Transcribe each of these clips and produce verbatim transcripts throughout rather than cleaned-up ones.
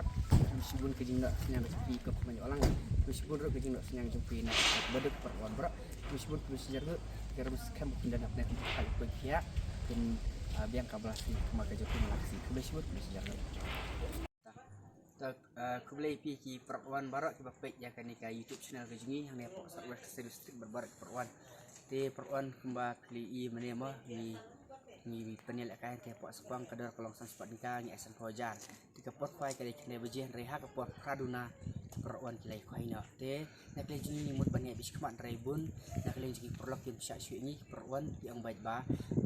baroh. Khublei shibun ka jingnoh synñiang jong phi kum ka Kmie Balang. Khublei shibun ruh ka jingnoh synñiang jong phi na ka bynta baroh. Khublei shibun, khublei shihajar ruh. Ki ruh skhem ba kin don hapdeng ka jingpynkhia kin, ah, biang ka Blei sha ka jong phi na ka Blei. Khublei shibun, khublei shihajar ruh. Ta, ah, khublei phi ki paralok baroh kiba peit ïa kane ka YouTube channel ka jong ngi hangne hapoh South West Khasi District baroh ki paralok. Te paralok kumba phi la ïohi mynne mo ngi, ngi pynïalehkai te hapoh Sohkwang ka dor ka long san spah tyngka ngi ai san phew hajar. Te ka por khwai ka dei khyndai baje hynrei ha ka por phra duna paralok ki la ïa khwai noh. Te na ka liang jong ngi mut ban ïa bishkmat hynrei bun na ka liang jong ngi paralok kim shah shuh ïa ngi paralok ki ong bad ba,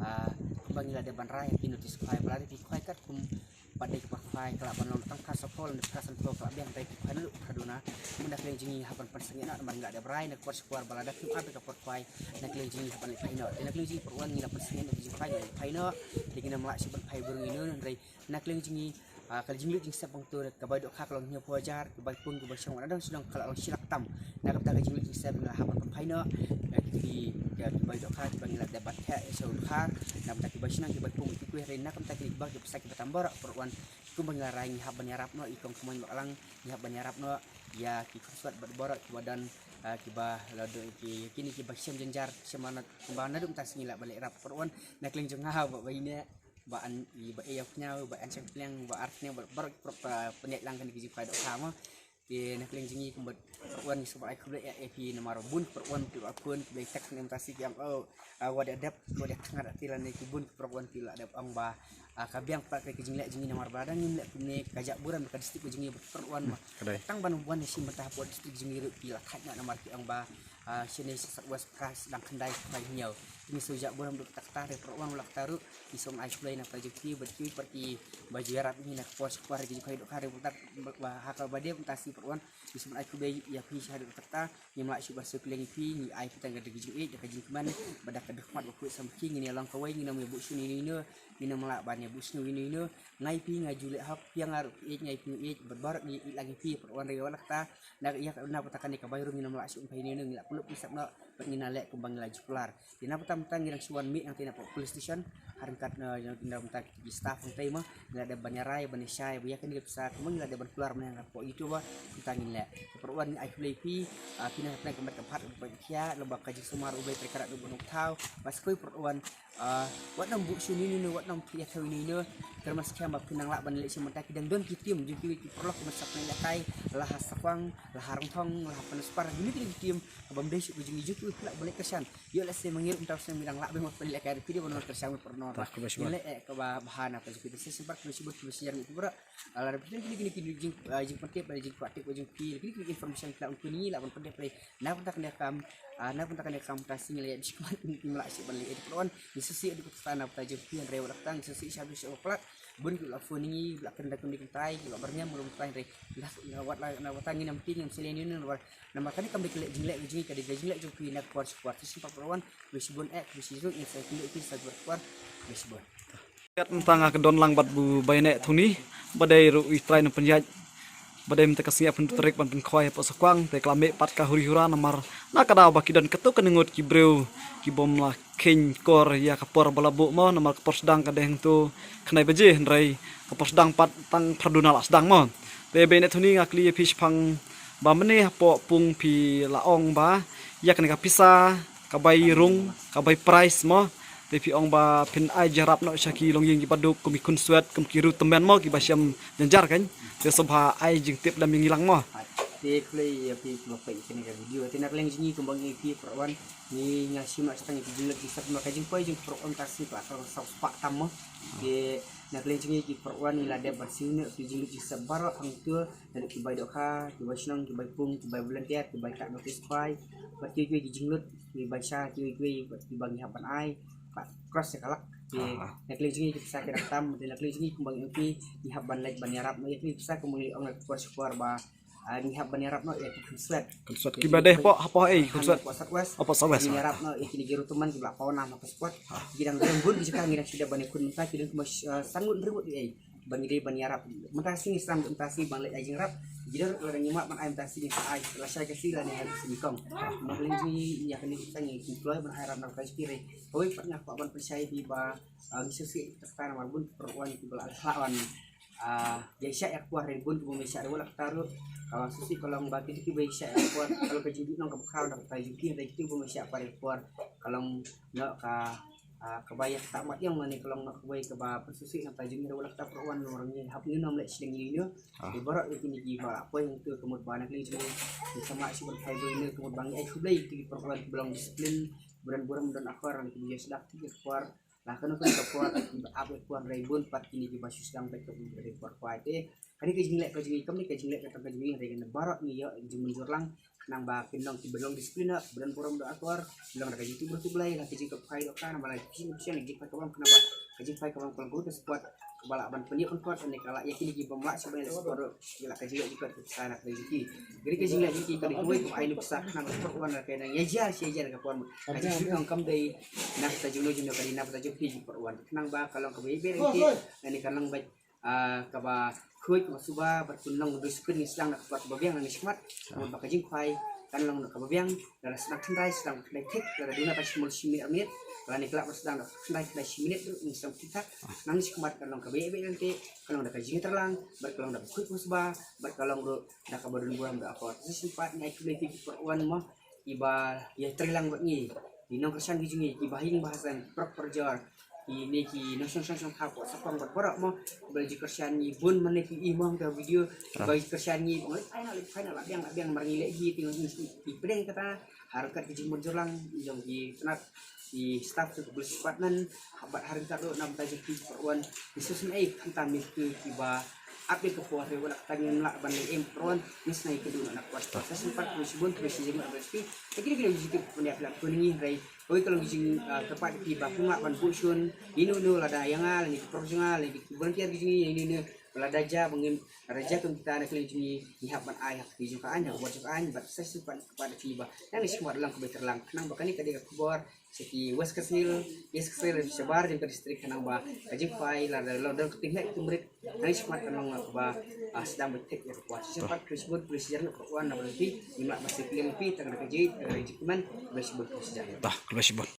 ah, kumba ngi la dep ban rai ha ki notice khwai ba lada phi khwai katkum pat dei ka por khwai ka lah ban long tang phra san phew lane phra san phew ka lah biang hynrei phi khwai naduh phra duna. Mut na ka liang jong ngi hap ban pynsangeh noh namar ngi la dep rai na ka por sha ka por ba lada phim ap ïa ka por khwai na ka liang jong ngi hap ban leit phai noh. Te na ka liang jong ngi paralok ngi la pynsangeh noh ka jingkhwai ngi leit phai noh. Te ngin ym lah shuh ban phai burom ïa ino hynrei na ka liang jong ngi, ah, ka jingleit jingsep hangto ka bai dohkha ka long hynñiew phew hajar, ka bai pung ka bai shong, na dang sdang ka la long shi lak tam. Na ka bynta ka jingleit jingsep ngi la hap ban pynphai noh ïa ki, ïa ki bai dohkha kiba ngi la dep ban theh ïa sha u dkhar. Na ka bynta ki bai shnong ki bai pung ki kwih hynrei na ka bynta ki bai ki pisa kiba tam baroh paralok. Kumba ngi la rai ngi hap ban ïarap noh ïa i kong kmon baklang, ngi hap ban ïarap noh ïa ki khun swat bad baroh kiba don, ah, kiba la don ki, kine kiba shem jynjar shem manot kumba naduh mynta sngi lah ban leh ïarap paralok. Na ka liang jong nga ba, ba ine ba an i ba e ïa pynïaw ba an shang pliang ba ar pynïaw ba baroh ki paralok, ah, pynïaid lang kane ka jingkhwai dohkha mo. Te na ka liang jong ngi kumba paralok ngi sngewbha ai khublei ïa phi namar bun paralok ki la khun ki la text ne mynta sngi ki ong oh, ah, wat ïa dep wat ïa thngat ïa phi lane ki bun ki paralok ki la dep ong ba, ah, ka biang pat ka jingleh jong ngi namar ba dang ngim leh kumne ka jah burom ka district jong ngi ba paralok mo. Ka dei. Tang ban wan ïa shim bynta hapoh district jong ngi ruh ki la thait noh namar ki ong ba, ah, shane sha South West Khasi dang khyndai khwai hynñiew. Ngi sngewjah burom duk tak ta re paralok wat la kata ruh ngi sngewbha ai khublei na ka jong phi bad kiwei pat kiba ju ïarap ïa ngi na ka por sha ka por ha ka jingkhwai dohkha re bad tak ba ha kaba dei mynta sngi paralok. Ngi sngewbha ai khublei ïa phi shaduh katta. Ngim lah shuh ban sngewkylliang ïa phi, ngi ai phi tang ka jingïeit, da ka jingkmen, bad da ka dkhmat ba khuid samrkhie. Ngin ïa long kawei, ngin ym ïa buh shuh ïa ino ino, ngin ym lah ban ïa buh shuh ïa ino ino. Nga ïa phi nga ju leh hok, phi ïa nga ruh phi ïeit, nga ïa phi nga ïeit, bad baroh ngi ïeit lang ïa phi, paralok re wat la katta. Na ka ïa na ka bynta kane ka bai rung ngin ym lah shuh ban phai ïa ino ino, ngi lah pynlong pynsep noh, bad ngin ïa leh kumba ngi la ju kular. Te na bynta mynta ngi dang shu wan mih hangtei na police station. Ha ryngkat na, na bynta ki staff hangtei mo. Ngi la dep ban ïarai ban ïashai ba ïa kane ka pisa kumba ngi la dep ban kular mynne hapoh YouTube ba. Mynta ngin leh. Paralok ngi ai khublei phi. Ah, phi na hapdeng ka met ka phad ba khia lem bad ka jingsumar U Blei Trai Kynrad U Blei Nongthaw. Bad sa kawei paralok, ah, wat nym buh shuh ïa ino ino, wat nym ïathuh ïa ino ino. Kyrmen skhem ba phin nang lah ban leit sha mynta ki dang don ki team jong kiwei ki paralok ki ban sap pynlehkai la ha Sohkwang, la ha Rangthong, la ha Pynspar. Kine ki team kaba ym dei shuh ka jong ngi, jong kiwei phi lah ban leit kyrshan. Ïoh lehse ma ngi ruh mynta u snem ngi dang lah beit ban pynlehkai, phi dei ban wan kyrshan beit paralok. Tah, khublei shibun. Ngi leh eh kaba bha na ka jong phi, te sa sympat khublei shibun, khublei shihajar ngi phi baroh. Ah, lada phi don kine kine kine jing, ah, jingpyntip, ah, jingkwah tip, ah, jong phi, kine kine information phi lah ban kylli ngi lah ban pyntip phi. Na bynta kane ka kam, ah, na bynta kane ka kam mynta sngi ngi la ïa bishkmat, ngim lah shuh ban leh eh paralok. Ngi sngewsih haduh katta na bynta jong phi, hynrei wat la katta ngi sngewsih shaduh sha ba palat. Bun ki la phone ïa ngi, ki la kren da kumne kumtai, ki la byrngem kumne kumtai, hynrei na, na wat la, na wat la ngin ym tieng, ngin ym sngewleh ïa ino ino, namar kane kam dei ka leh jingleh ka jong ngi, ka dei ka jingleh jong phi na ka por sha ka por. Te sa sympat paralok, khublei shibun eh, khublei shibun, ngin sa ïakynduh ïa phi sa ka por. Khublei shibun. Kat mynta nga ka don lang bad u Baiïaineh Thongni, ba dei ruh u trai nongpynïaid, ba dei mynta ka sngi hynñiew tarik ban pynkhwai hapoh Sohkwang, te ka la mih pat ka huri hura namar na ka daw ba ki don katto katne ngut ki briew ki bym la kheiñ kor ïa ka por ba la buh mo, namar ka por sdang ka dei hangto khyndai baje, hynrei ka por sdang pat tang phra duna la sdang mo. Te Baiïaineh Thongni, nga kylli ïa phi shaphang ba mynne hapoh pung phi la ong ba ïa kane ka pisa, ka bai rung, ka bai prize mo, Te phi ong ba phin ai jingïarap noh sha ki longïing kiba duk kum ki khunswet kum ki riewtymmen mo kiba shem jynjar kan. Te sngewbha ai jingtip lem ïa ngi lang mo. Te khublei ïa phi kiba peit ïa kane ka video. Te na ka liang jong ngi kumba ngi ïa phi para wan ngi nga shim noh shatang ïa ki jinglut jingsep namar ka jingpoi jong ki para wan mynta ka sngi ka la saw spah tam mo. Te na ka liang jong ngi ki para wan ngi la dep ban siew noh ki jinglut jingsep baroh hangto, naduh ki bai dohkha, ki bai shnong, ki bai pung, ki bai volunteer, ki bai kah notice pai, bad kiwei kiwei ki jinglut, ki bai sha, kiwei kiwei bad kiba ngi hap ban ai, bad cross ïa ka lak. Te na ka liang jong ngi ki pisa ki dang tam, te na ka liang jong ngi kumba ngi ong phi ngi hap ban leit ban ïarap noh ïa ki pisa kumba ngi ong la ka por sha ka por ba ah, ngi hap ban ïarap noh ïa ki khunswet. Khunswet kiba dei hapoh, hapoh ei khunswet. Hapoh South West. Hapoh South West. Ngi ïarap noh ïa kine ki riewtymmen kiba la paw nam hapoh spot. Ki dang dang bun ki jaka ngi dang shu dei ban ïakhun mynta ki dang kumba, ah, san ngut hynriew ngut ïa ei. Ba ngi dei ban ïarap. Mynta ka sngi ngi sdang mynta ka sngi ban leit ai jingïarap. Ki dang la dang ngi map ban ai mynta ka sngi ngi sa ai. Lashai ka sngi lane ha ka sngi kong. Mynta ka sngi ïa kane ka sngi ngi kloi ban ai ïarap na ka sngi re. Kawei pat nga kwah ban pynshai phi ba, ah, ngi sngewsih kata namar bun ki para wan kiba la lah wan. Ah, ïa shah ïa ka por re bun kiba me shah re wat la kata ruh. Ka sngewsih ka long ba kito kiba ïa shah ïa ka por ka long ka jingdih nong kaba khraw na ka bynta jong ki, hynrei kito kiba me shah pat ïa ka por ka long noh ka, ah, kaba ïa kata mat ïong lane ka long noh kawei kaba pynsngewsih na ka bynta jong ngi re wat la kata para wan, ngi hap ngi nym leh shleng ïa ine. Te baroh ïa kine kiba la poi hangto ka mut ba na ka liang jong ngi ngi sa mah shuh ban phai ïa ine ka mut ba ngi ai khublei ïa kito ki para wan kiba long discipline, ba don burom don akor, kiba ïa sdang kito ki por. La kano kano ka por kiba ap ïa ka por, hynrei bun pat kine kiba shu sdang beit ka bun ka dei por khwai. Te kane ka jingleh ka jong ngi, kane ka jingleh ka tang ka jong ngi, hynrei kane baroh ngi ïoh jingmynjur lang khnang ba kin long kiba long discipline, ba don burom don akor, long da ka jingtip briew tip Blei, la ka jingkyrphai dohkar, namar la ka jingkyrphai ka bam khnang ba ka jingkyrphai ka bam ka long ka support kaba lah ban pynïoh pynkot ne ka lah ïa kine kiba ym lah shuh ban ïa support ruh. Ïa la ka jingleh jingkot ka pisa na ka jingki. Kane ka jingleh jingki ka dei kawei kaba ai nuksa khnang ba ka por wan la ka nang ïa jar shi jar ka por. Ka jingki ong kam dei na ka jingno jingno ka dei na ka jingki ki por wan. Khnang ba ka long kaba ïa ber ki. Nani ka long ba, ah, kaba khuid kaba suba bad pynlong disiplin ngi sdang na ka por kaba biang ngi shmat. Ba ka jingkhwai kan long na kaba biang. Lada sdang khyndai sdang khyndai thik, lada duna ka shimul shi minit ar minit, lada ngi khlak ba sdang da khyndai khyndai shi minit ruh ngi sdang thik thak. Nang shi khmat ka long kaba ïa beit lynti, ka long da ka jingïatreilang, bad ka long da ka khuid ka sba, bad ka long ruh da kaba don burom da akor. Sa shisien pat ngi ai khublei ïa ki para wan mo, kiba ïatreilang bad ngi, ki nongkyrshan ki jong ngi, kiba ha ïing ba ha sem, ki paralok parajor, kine ki nongshong shong shong kha hapoh Shillong bad baroh mo ba la ju kyrshan ngi bun. Mynne phi i mo ha ka video ba ju kyrshan ngi ba ngi leit phai noh, leit phai noh, la biang la biang, namar ngi leh hi, te ngi pdeng kata ha ryngkat ki jingmynjur lang jong ki tnat, ki staff, ki police department, bad ha ryngkat ruh na bynta jong ki para wan. Ngi sngewsynei khamtam ïa ki kiba ap ïa ka por, hynrei wat la kata ngim lah ban leh em, para wan ngi sngewsynei ka dei na ka por. Sa shisien pat khublei shibun, khublei shibun, khublei shibun. Te kine kine ki jingtip pynïap pynïap ngi hynrei kawei ka long ka jing, ah, kyrpad ïa phi ba phim lah ban buh shun ïa ino ino, lada ïa nga lane ki paralok jong nga lane ki volunteer ki jong ngi, ïa ino ino, lada jia ba ngim, lada jia kum kita na ka liang jong ngi, ngi hap ban ai ha ka kti jong ka aiñ, ha ka bor jong ka aiñ, bad sa shisien pat kyrpad ïa phi ba nang ïa shim wat lang kaba ïatreilang khnang ba kane ka dei ka khubor sha ki West Khasi Hills, East Khasi Hills, shabar jong ka district, khnang ba ka jingkhwai lada la don ka tyngeh ka mrit, nang ïa shim wat kan long kaba, ah, sdang beit thik ïa ka khubor. Sa shisien pat khublei shibun, khublei shihajar na ka khubor na ba phi, ngim lah ban sngewkmen ïa phi tang da ka jingïeit, tang da ka jingkmen, khublei shibun, khublei shihajar. Tah, khublei shibun.